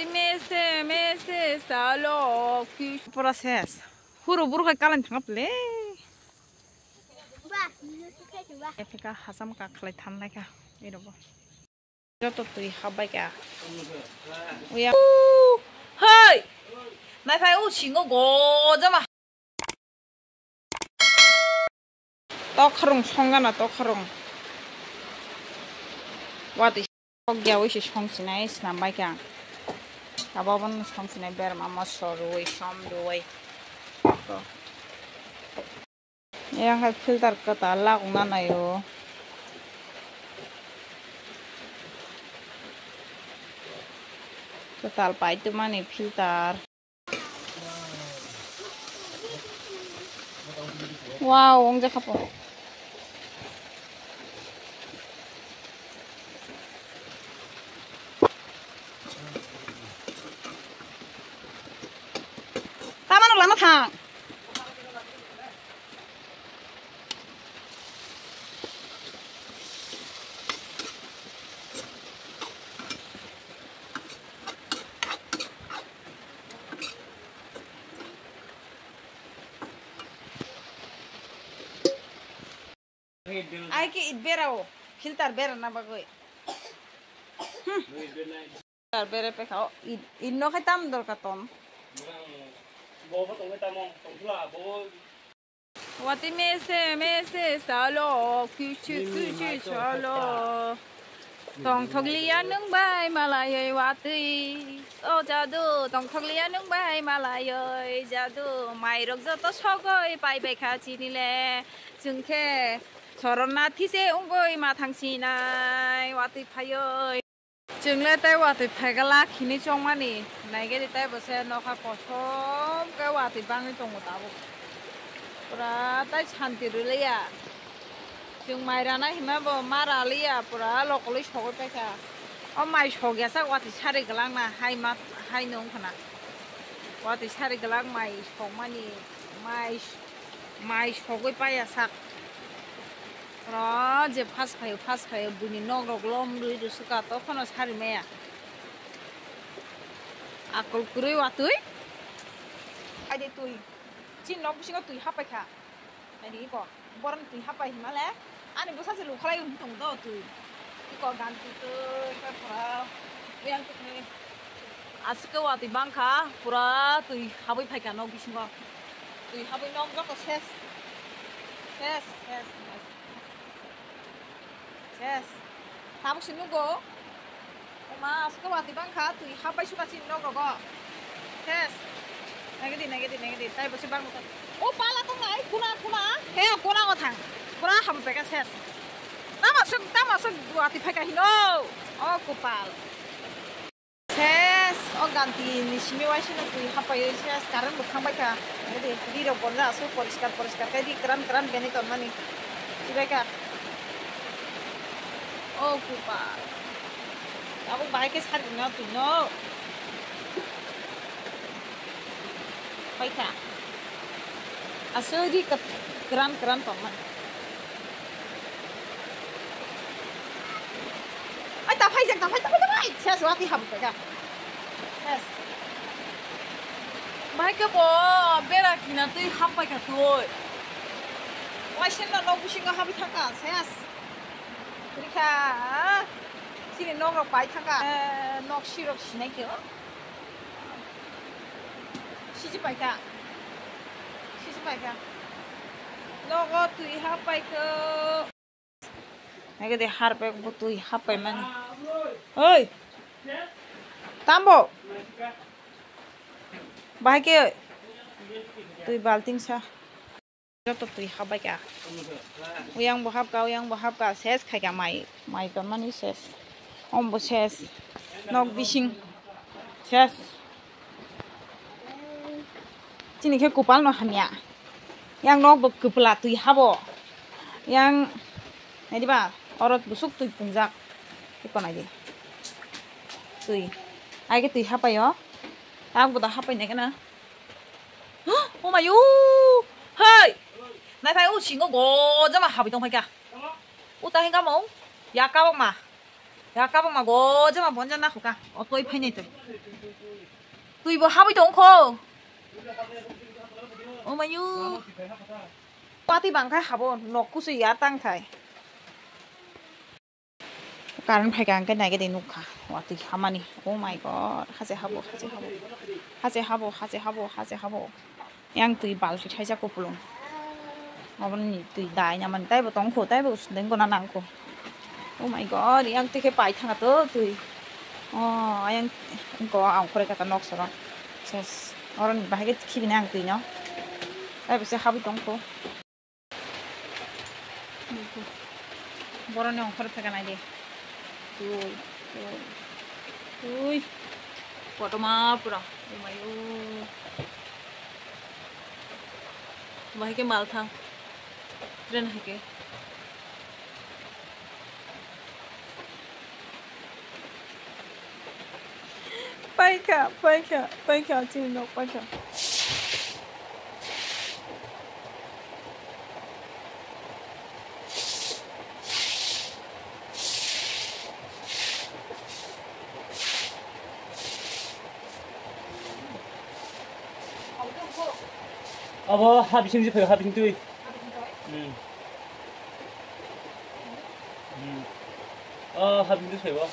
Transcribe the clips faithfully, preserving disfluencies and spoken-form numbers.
Mese, mese, salo, pura ses. Huru buru khai kalan thangap le. Epika hasam ka khlai thanlai ka. Ero bo. Joto twi habbai ka. Uya. Hei! Nai phai u singo gojama. Tokharung songana tokharung. Watwi sokya wi se songsinai snambai ka. Abo abono songsinai berma mosor rwi som rwi. Yang hai filter kwtal lagokna naio. Kwtal pai tongmani filter. Wow, ong jakha po. Tamano lama thang. Ai ke it berao, filter bera na bagwi. Filter bere pekha o, it, it no khai tam dorkar ton. Watwi mese mese salo, kuchu kuchu salo. Tongthokliya nwng bai malayoi watwi. O jadu, tongthokliya nwng bai malayoi jadu. Mairok joto sogoi paibai kha chinile. Chwng khe soronna thise wngoi mathang sinai watwi phaioi. Chwngle tei watwi phaikha lakhini chongmani, naigedi tei bo se nokha kosom khe watwi bangwi tongo tabuk. Pura tei santi rwliya. Chwng mai rana hinma bo ma raliya, pura lokolwi sogwi paikha. O mai sogya sak watwi sari gwlangna hai ma, hai nw wngkhana. Watwi sari gwlak mai sokmani, mai, mai sogwi paiya sak. Oro je fast phaio, fast phaio, buini nok rok lom rwi rwswk ka, tophano sari maya. Akol kwrwi watwi. Aide twi. Chini nok bisingo twi hapai kha. Aide iko. Borok twi hapai hima le. Ani bwsa se lukhalai wng tong do twi. Iko gan twi twi khe pura. Yang twi. Aswk watwi bangkha, pura twi habwi phaikha nok bisingo. Twi habwi nok joto ses. Ses, ses, ses. Ses. Tabuk se nugo. Oma, aswk watwi bangkha, twi habwi suka chini nok rogo. Ses. Nagedi, nagedi, nagedi. Tai bo se bangkha. O pala tongnai, kuna, kuna. He, kuna o thang. Pura habwi phaikha ses. Tamo aswk, tamo aswk watwi phaikha hino. O kopal. Ses, o ganti ni simi waisino twi hapaiwi ses, current bo thangbai kha. Nagedi, ri rok bonjak aswk poriskar, poriskar khe ri kwran, kwran beni tonmani. Chibai kha. O kupa. Abo bahai khe sari rwna twi no. Pai kha. Aswk ri kwt-, kwran, kwran tongmani. Ai, ta phai jak, ta phai, ta phai, ta phai. Ses, watwi habwi paikha. Ses. Bahai khe bo bera khina twi hap paikha twi. Waisano nok bisingo habwi thangkha, ses. Rikha, chini nok rok pai thangkha. Eh, nok sirok sinai khe o. Siji paikha. Siji paikha. Nogo twi hap paikha. Nagede harpek bo twi hap paimani. Oi. Tambo. Bahai khe twi balting sa. Joto twi habbai kha. Uyang bo habkha, uyang bo habkha, ses khaikha mai, mai tonmani ses. Om bo ses. Nok bising ses. Chini khe kopal no hamya. Yang nok bo kwpla twi habo. Yang naidiba orot busuk twi pungjak. Iko naidi. Twi. Ai khe twi hapaio. Ang bo da hapai nai khe na. Oh my, oh! Hey! Nai phai, oh, singo gojama habwi tong phai kha. Oh, ta hingka mo? Ya ka ma. Ya kabangma go jema bonja nakhuka. O twi phainai twi. Twi bo habwi tongkho. O mayu. Pati bangkha habo nok kusu ya tangthai. Current phaikha hwnkhe naigede nukha. Watwi hamani. Oh my God. Hache habo, hache habo. Hache habo, hache habo, hache habo. Yang twi balti thaisa kupulung. Obo ni twi dai namani taibo tongkho, taibo sudeng gona nangkho. Oh my God, yang twi khe pai thanga to twi. Oh, yang ko ang khore kata nok soro. Ses, oro ni bahai khe khibini ang twi no. Taibo se habwi tongkho. Boroni ongkhor phekanai de. Tui, tui, tui. Kotorma pura. Emayo. Bahai khe malthang. Train hai khe. Paikha, paikha, paikha, chini nok paikha. Abo ha bising je phai, ha bising twi. Hmm. Hmm. Oh, ha bising twi phai bo.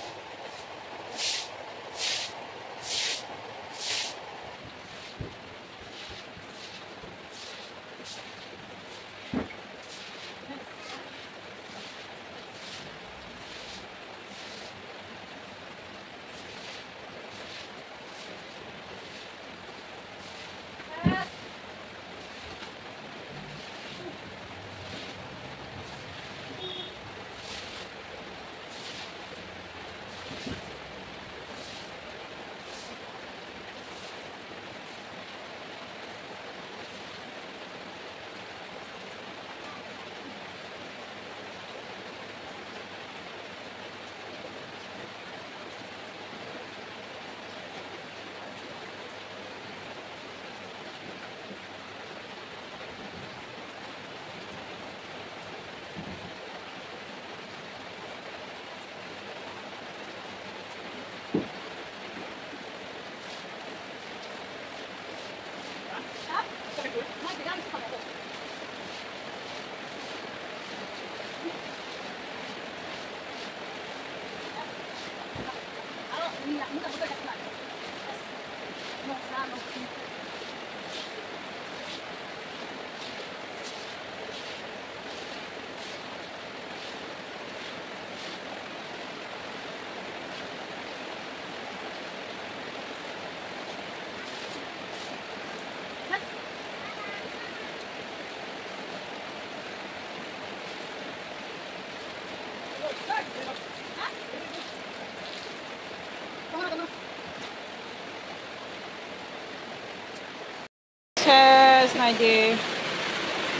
Ses naidi.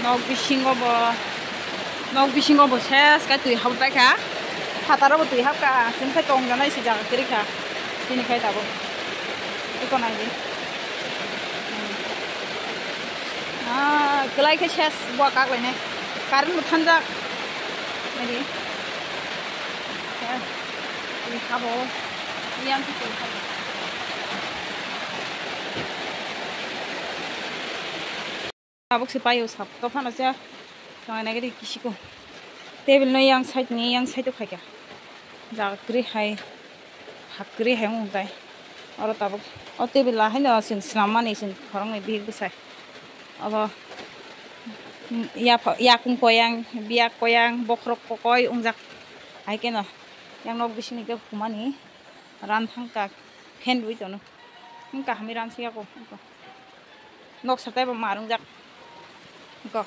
Nok bisingo bo, nok bisingo bo ses kai twi hap bai kha. Phataro bo twi hap kha. Chwng khai tong janai se jaga kwrwi kha. Chini khai tabuk. Iko naidi. Ah, kwlai khe ses bo kak lainai. Current bo thanjak. Naidi. Twi habo. Yang twi habo. Tabuk se paio sap. To phano se. Tongnai nai gidi kisiko. Table no yang side ni yang side o khaika. Jaga kwrwi hai. Hak kwrwi hai wng tai. Oro tabuk. O table la haino chwng swnam mani chwng khoroknwi bihik bwsai. Abo. Yakung koyang, biyak koyang, bokhorok kokoi wngjak. Hai keno. Yang nok bisingni khe humani. Ran thang kha, fan rwi tono. Wng kaham wi ran si yako, wngko. Nok satai bo mar wngjak. Wngko.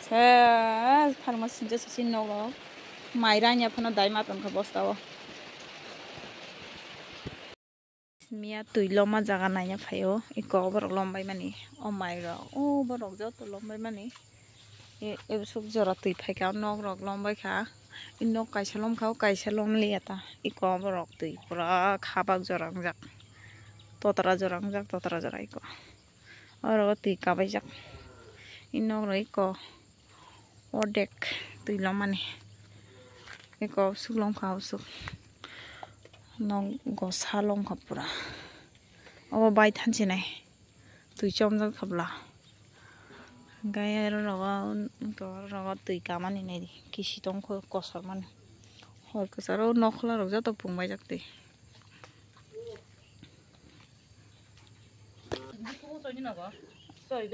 Se, pharma sinja sisi nogo. Mai rang ya phano dai ma tongkha bosta o. Miya twi loma jaga naina phaio. Iko borok lom bai mani. O mai rok. O borok joto lom bai mani. E, ebsuk jora twi phaikha, nok rok lom baikha. I nok kaisa lomkha, o kaisa lom liya ta. Iko borok twi pura khabak jora wngjak. Totra jora wngjak, totra jora iko. Oro o twi kabaijak. I nok rok iko ordek twi lomani. Eko suk long kha, suk. Nok gosa long kha pura. Obo bai thanchi nai. Twi chomjak kha bwla. Hwnkhe oro rogo, rogo twi kamani nai di. Kisi tong kho kosor mani. Hor kwcharo nokhla rok joto pung baijak twi.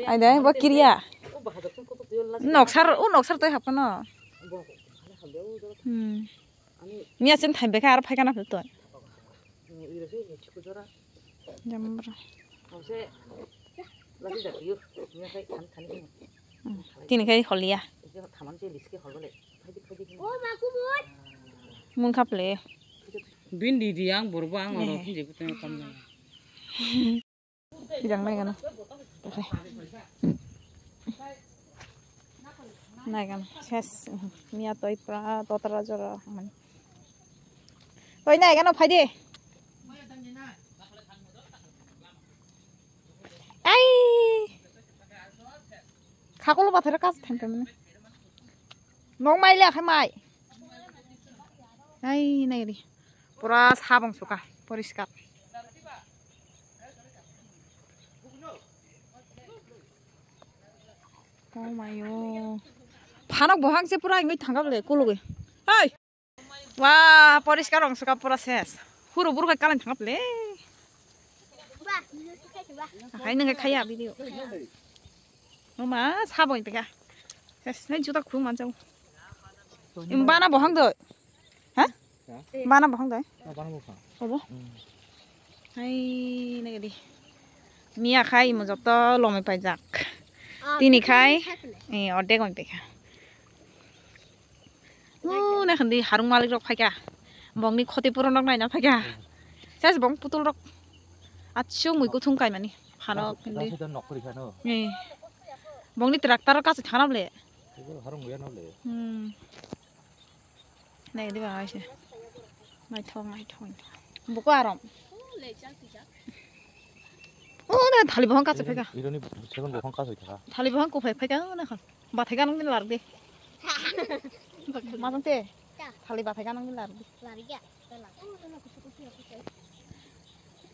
Ai de, bo kiriya. Noksar, o noksar toi hapkano. Hmm. Miya chen thaim bekha aro phaikana phil toi. Jambra. Hmm. Tini khai holiya. Mun khaple. Bini di di ang borbo ang oro hinjai butang kom na. Kijang nai gana. Nai gana. Ses. Miya toi pra totra jora. Toi nai gana phai de. Ai. Khakulo bathara kas thaim thaim. Nok mai le akhai mai. Ai nai ri. Pura sabong suka poriskar. Oh my oh. Phanok bohang se pura ingoi thangkap le kulugoi. Hai. Wah, poriskar ong suka pura ses. Huru buru kai kalan thangkap le. Hai nang khaya video. Mama sabong peka. Ses nai juta khung manjau. Imbana bohang doi. Ha? Ha? Bana bohang dai? Oh, bana bohang. Obo? Hmm. Hai, nai di. Miya khai mo joto lomai paijak. Ah, tini khai, eh, ordek lomai paikha. Oh, na khandi harung malik rok phaikha. Bongni khoti puron rok naina phaikha. Ses bong putul rok. Achu mui kuthung kaimani. Hano khandi. Eh. Bongni tractor rok kasi thanam le. Harung ya no le. Hmm. Nai di ba aise. Naithok, naithok, naithok. Buko arom. O na thali bohang kacha pheka. Ironi seven bohang kacha pheka. Thali bohang ko phai pheka na khan. Bathai ganang din lar di. Majang te. Thali bathai ganang din lar di.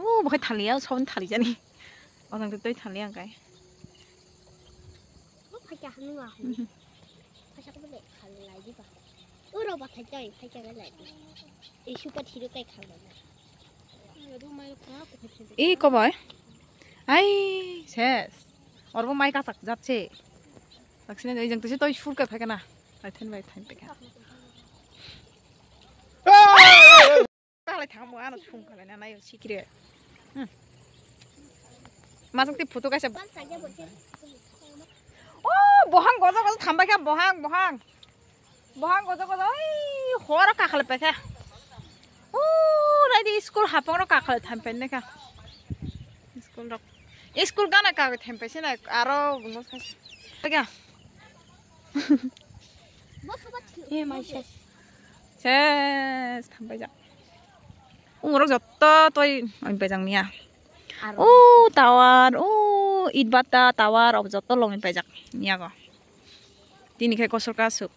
O bukai thali ya, sabun thali jani. Ojang te toi thali ang kai. O phai ka hanu ah. Phai sa ko le khal lai di ba. O ro ba thai tai phai ka lai di. E super hero kai khal lai. E ko bai. Ai ses. Orbo mai kasak jatse. Saksine ejang tese toi sur ka phai kana. Ai then bai then phai ka. Kalai thang mo ano sung kalai na nayo sikire. Hmm. Masuk ti photo kaisa. Oh, bohang gojo gojo thambai kha, bohang, bohang. Bohang gojo gojo, oi, horo kakhal pai kha. Oh, nai di school hapang ro kakhal tham pai kha. School rok. School gana ka tham pai sina aro bungos kha. Kha. Eh, mai ses. Ses, thambai jak. Umorok jotto toi, oi, bejang niya. Aro. O tower, o itbata tower, ob jotto longni paijak niya go. Tini khai kosor kasuk.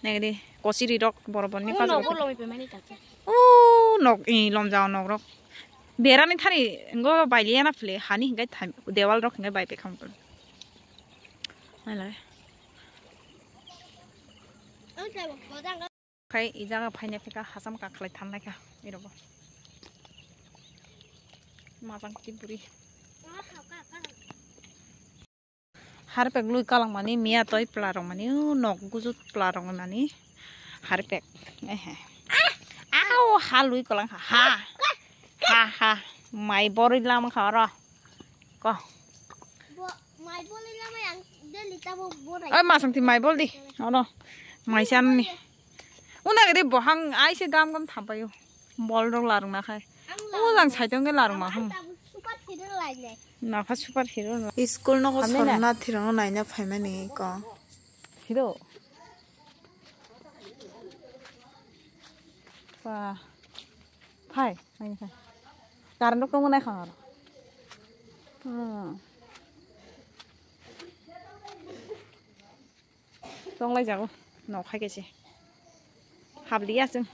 Nai di, kosiri rok, boro boro ni. O pajak nogo rok. Longni pemani kacha. O nok, i lomjao nok rok. Berani thani, ngo bailiya na phle, hani hingai tham, dewal rok hingai bai pekham phle. Nai lai. Khai i jaga phaina phika hasam kakhlai thanlai kha irogo. Majang ki buri. Harpek lui kalang mani miya toi pla rong mani u nok gujut pla rong mani harpek. Ehe. Au ha lui kalang ha. Ha. Ha ha. Mai boroi lama kha oro. Ko. Bo, mai bol ni lama yang daily tabo borai. Oi, masang ti mai bol di. Ono. Mai san ni. Una gede bohang ai se gam gam thampayo. Bol rok larung na khai. Ang larung. O lang sai tong ke larung ma hum. Ang tabuk super hero lai le. Na pha super hero na. School no ko sorna thirong naina phaimani ko. Hero. Pa. Phai, naini phai. Current rok tongma nai khang aro. Hmm. Tonglai jago, nok hai kaise. Khabliya chwng.